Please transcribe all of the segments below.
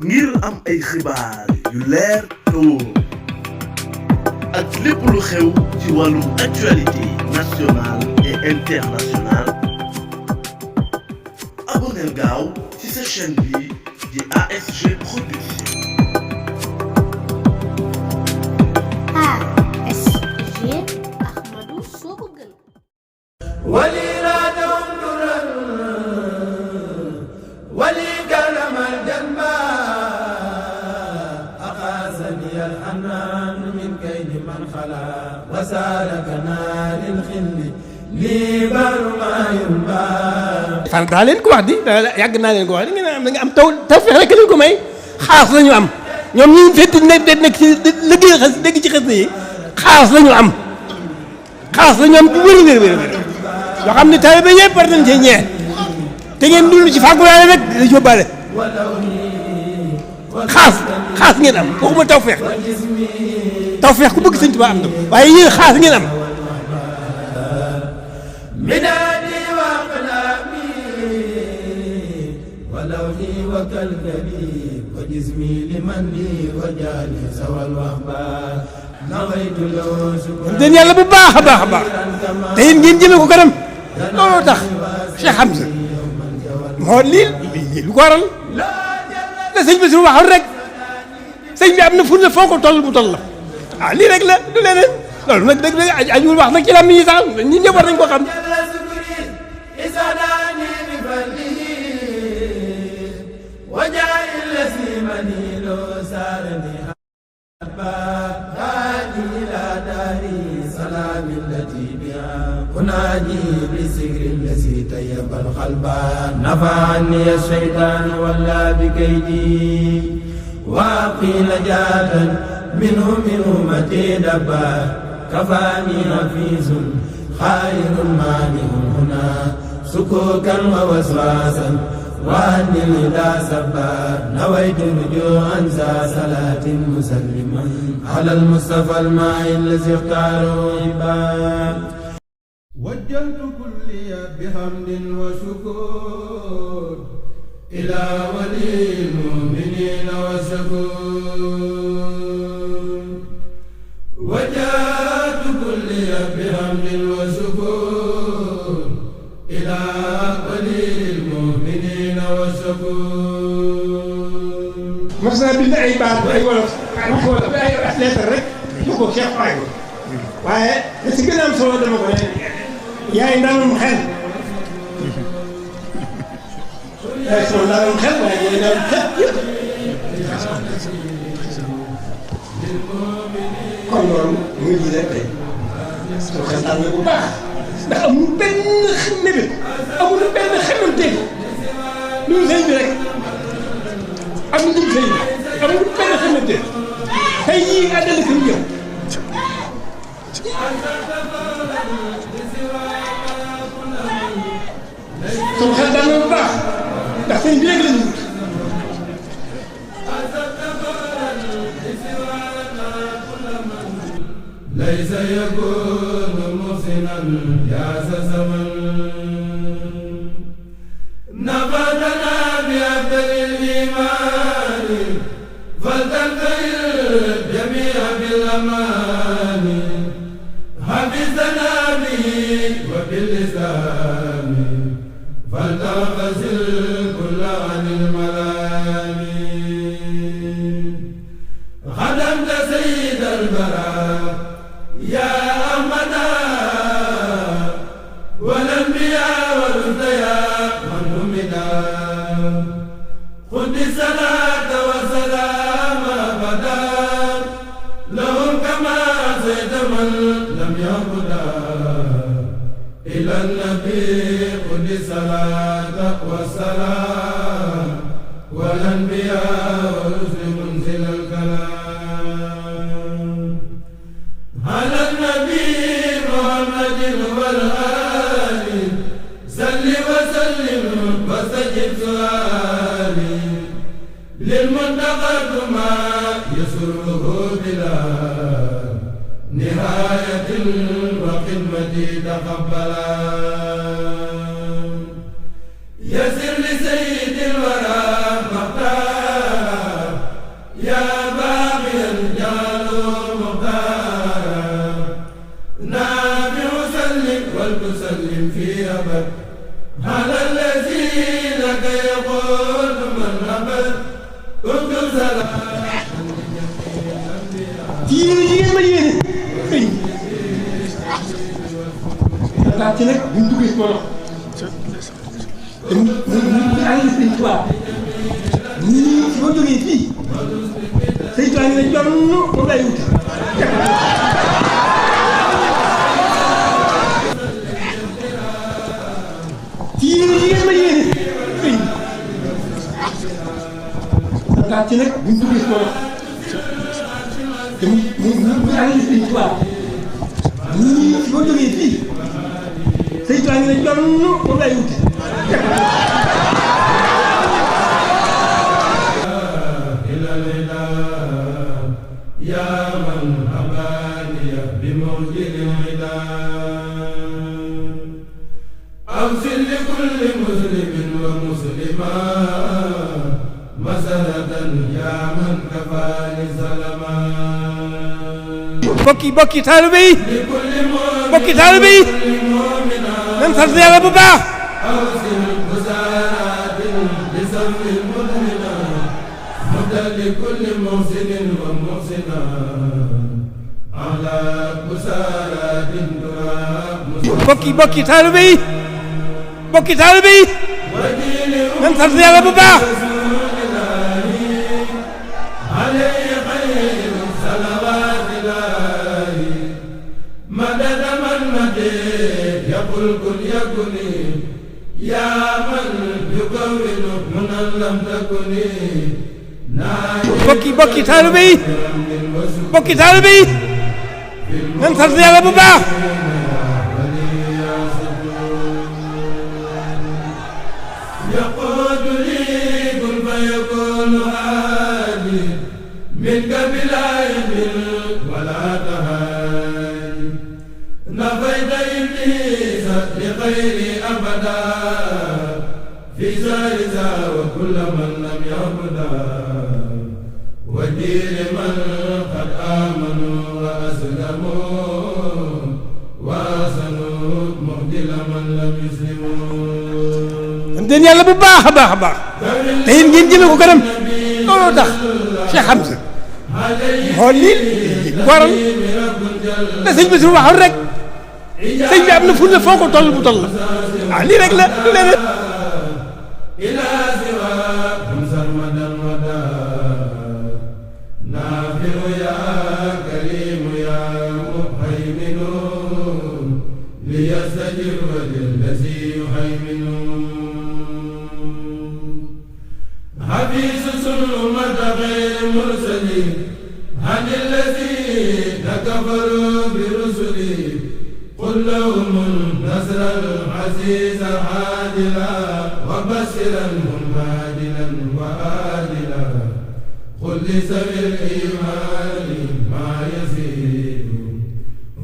ngir am ay xibaar yu leer te wóor ak lépp lu xew ci wàllum actualité nationale et internationale abonneel gaaw ci sa chaîne bi di ASG Production. ASG Ahmadou Soobu Gën. fan daa leen ko wax di yàgg naa leen ko wax di ngeen da nga am tawfeex rek leen ko may xaas la ñu am ñoom ñi fekk nekk ci liggéey xas dégg ci xas yi xaas la ñu am xaas la ñu am bu wér yoo xam ne taalibe yëpp war nañ cee ñee te ngeen dund ci fàggulaale rek da yóbbaale xaas ngeen am waxuma tawfeex ku bëgg Sëñ Tuubaa am na waaye yéen xaas ngeen am. den yàlla bu baax a baax a baax te yéen ngeen jëmee ko kanam looloo tax Cheikh Hamza moo lii lu ko waral la sëñ bi suñu waxoon rek sëñ bi am na fu ne foo ko toll mu toll la waaw lii rek la du leneen loolu nag dëgg la ajuwul wax nag ci lam yi sax ñi ñëpp war nañ ko xam. أناجي بسكر الذي طيب القلب نفعني الشيطان ولا بكيدي وأبقي نجاة منه من أمتي دبا كفاني حفيظ خير مانع هنا سكوكا ووسواسا وأني إذا سبا نويت رجوعا ذا صلاة مسلما على المصطفى الماء الذي اختاره عباد وجهت كلي بحمد وشكر إلى ولي المؤمنين والشكور وجهت كلي بحمد وشكر إلى ولي المؤمنين والشكور مثلا bind ay baat ay wolof ay lettre rek ñu ko Cheikh Faye waaye li si gën a am solo dama ko ne yaay ndawum xel yaay sama ndawum xel waaye yaay ndawum xel yëpp kon loolu mu ngi rek tey soo xel tànn bu baax ndax amul benn mébét amul benn xemanteeg lu sëñ bi rek amul lu sëñ bi amul benn xemanteeg tey yii àddale ko ñëw sama xel daan na bu baax ndax sëñ bi léegi la ñu wut laysa yakunu muhsinan ya sa zaman nabatana bi abdalil iman faltantahil jamia bil amani habisana bi wa bil lisani فلتغتسل كل عن الملامي خدمت سيد البراء يا أحمدا والأنبياء والأنبياء من همدا خذ الصلاة والسلام أبدا لهم كما زيد من لم يعبدا إلى النبي الصلاة والسلام والأنبياء والرسل منزل الكلام على النبي محمد والآل صل وسلم واستجب سؤالي للمنتقى ما يسره بلا نهاية وخدمتي تقبلا يسر لسيد الورى مختار في أبد على الذين يقول من أبد كنت سلام jigéen ma yéene sëñ daa ci nag buñ duggee ko te mu ànd sëñ Tuubaa nii si ma jógee fii sëñ Tuubaa ngi ne jom moom lay wuti jigéen ma yéene sëñ daa ci nag buñ duggee ko te mu ànd sëñ Tuubaa nii si ma jógee fii sëñ Tuubaa ngi ne jom moom lay wuti bokki taalibe yi nan sant Yàlla bu baax bokki taalibe yi nan sant Yàlla bu baax bokki taalibe yi nan sant Yàlla bu baax وكل من لم يعبدا ودين من قد آمنوا وأسلموا وأحسنوا مهدل من لم يسلموا am den Yàlla bu baax a baax te yéen ngeen jëme ko kanam looloo tax Cheikh Hamza xool lii waral la sëñ bi suñu waxoon rek sëñ bi am na fu ne foo ko toll bu toll waaw lii rek la du leneen إلى سواكم سرمدا ودا نافع يا كريم يا مهيمن ليستجب للذي يهيمن حفيظ سلمة غير مرسل عن الذين كفروا برسلي قل لهم النصر العزيز عادلا وبشرا مهاجلا وآدلا قل لسوي الإيمان ما يزيد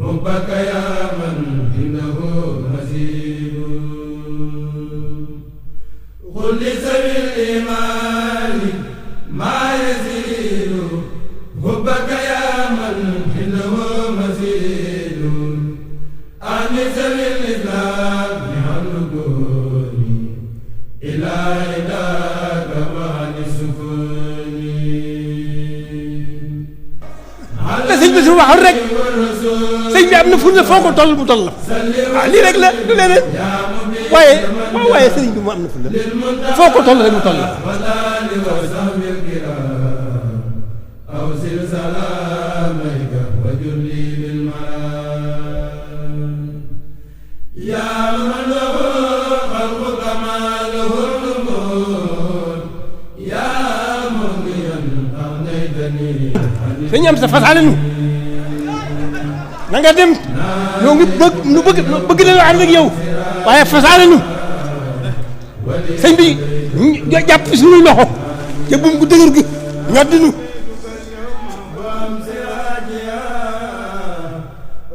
ربك يا من إنه مزيد قل لسوي الإيمان ما يزيد ربك يا من إنه مزيد أنس بالإسلام إلى إداك وعن السكون la sëñ bi suñu waxoon rek sëñ bi am na fu ne foo ko toll bu toll waaw lii rek la du leneen waaye sëñ bi mu am na fu ne foo ko toll rek mu toll أوصل سلامك وجلي بالمرام يا من له خلق كماله النمور يا مغنيا أغنيتني sëñ am sa fasaale nu na nga dem ñoo ngi bëgg nañu ànd ak yow waaye fasaale nu sëñ bi jàpp suñuy loxo te buum gu dëgër gi ñoddi nu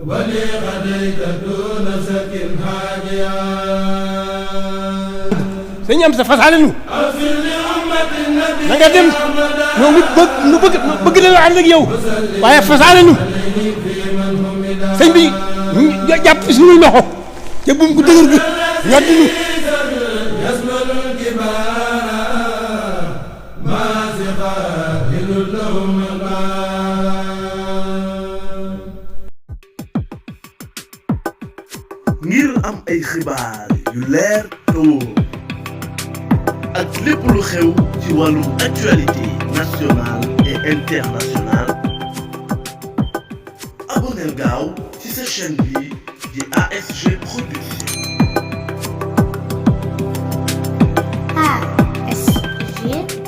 ولي غديت دون سك حاجيا sëñ am sa fasaale nu أغفر لأمة النبي na nga dem ñoo ngi bëgg nañu ànd ak yow waaye fasaale nu sëñ bi jàpp suñuy loxo ca buum gu dëgër ga ñoddinu ngir am ay xibaar yu leer te wóor ak lépp lu xew ci wàllum actualité nationale et internationale abonneel gaaw ci sa chaîne bi di ASG Production. ASG